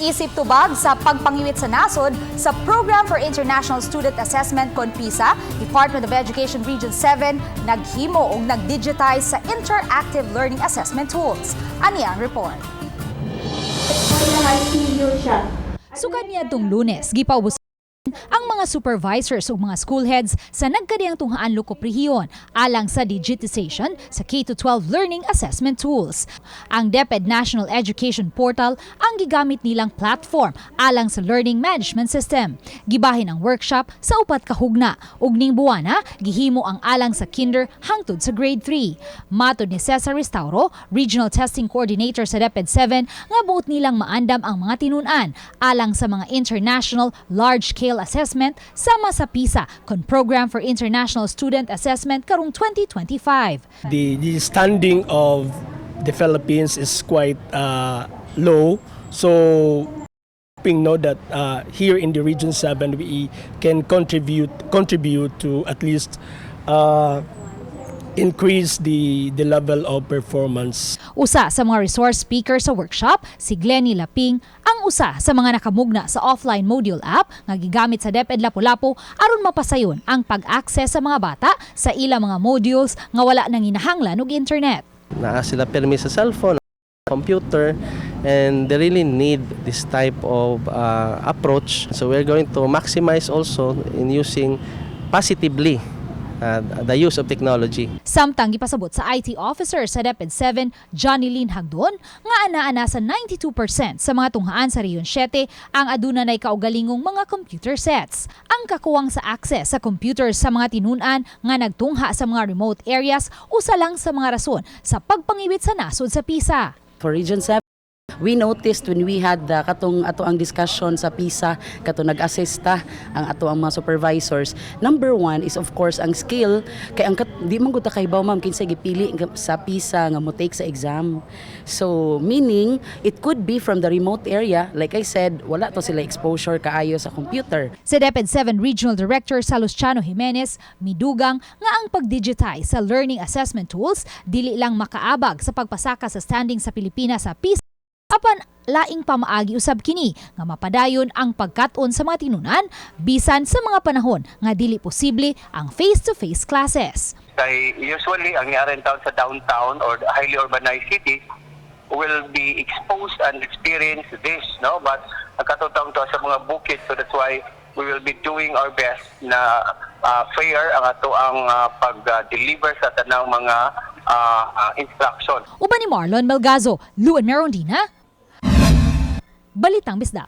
Isip tubag sa pagpangiwit sa nasod sa Program for International Student Assessment kon PISA, Department of Education Region 7 naghimo og nag-digitize sa interactive learning assessment tools. Ani ang report. Siya. Sukad niadtong Lunes, gipaubos ang mga supervisors ug mga school heads sa nagkadiyang tunghaan Lecoop Rehiyon alang sa digitization sa K-12 learning assessment tools. Ang DepEd National Education Portal ang gigamit nilang platform alang sa learning management system. Gibahin ang workshop sa upat ka hugna ug ning buwana gihimo ang alang sa kinder hangtod sa grade 3. Matod ni Cesar Restauro, Regional Testing Coordinator sa DepEd 7, nga buot nilang maandam ang mga tinun-an alang sa mga international large-scale assessment sama sa PISA kon Program for International Student Assessment karong 2025. The standing of the Philippines is quite low. So hoping, no, that here in the Region 7 we can contribute to at least increase the level of performance. Usa sa mga resource speaker sa workshop, si Glenny Laping, ang usa sa mga nakamugna sa offline module app nga gigamit sa DepEd Lapu-Lapu aron mapasayon ang pag-access sa mga bata sa ilang mga modules nga wala nang inahanglan og internet. Naa sila permi sa cellphone, computer, and they really need this type of approach. So we're going to maximize also in using positively the use of technology. Samtang gipasabot sa IT officer sa DepEd 7, Johnny Lynn Hagdon, nga ana-ana sa 92% sa mga tunghaan sa Region 7 ang aduna nay kaugalingong mga computer sets. Ang kakuwang sa access sa computers sa mga tinun-an nga nagtungha sa mga remote areas usa lang sa mga rason sa pagpangiwit sa nasod sa PISA. For Region 7, we noticed when we had the katong ato ang discussion sa PISA, kato nag-assist ta ang ato ang mga supervisors. Number one is, of course, ang skill kay ang di man gud ta kahibaw, ma'am, kinsa gipili sa PISA nga mo take sa exam. So meaning it could be from the remote area. Like I said, wala to sila exposure kaayo sa computer. Sa DepEd 7 Regional Director Salustiano Jimenez, midugang nga ang pag-digitize sa learning assessment tools dili lang makaabag sa pagpasaka sa standing sa Pilipinas sa PISA apan laing pamaagi usab kini nga mapadayon ang pagkat-on sa mga tinunan bisan sa mga panahon nga dili posible ang face-to-face classes. Kay usually ang nangyari taon sa downtown or the highly urbanized cities will be exposed and experience this, no? But ang katong to sa mga bukid, so that's why we will be doing our best na fair ang ato ang pag-deliver sa tanang mga instruction. Uban ni Marlon Melgazo, Luan Merondina, Balitang Bisdak.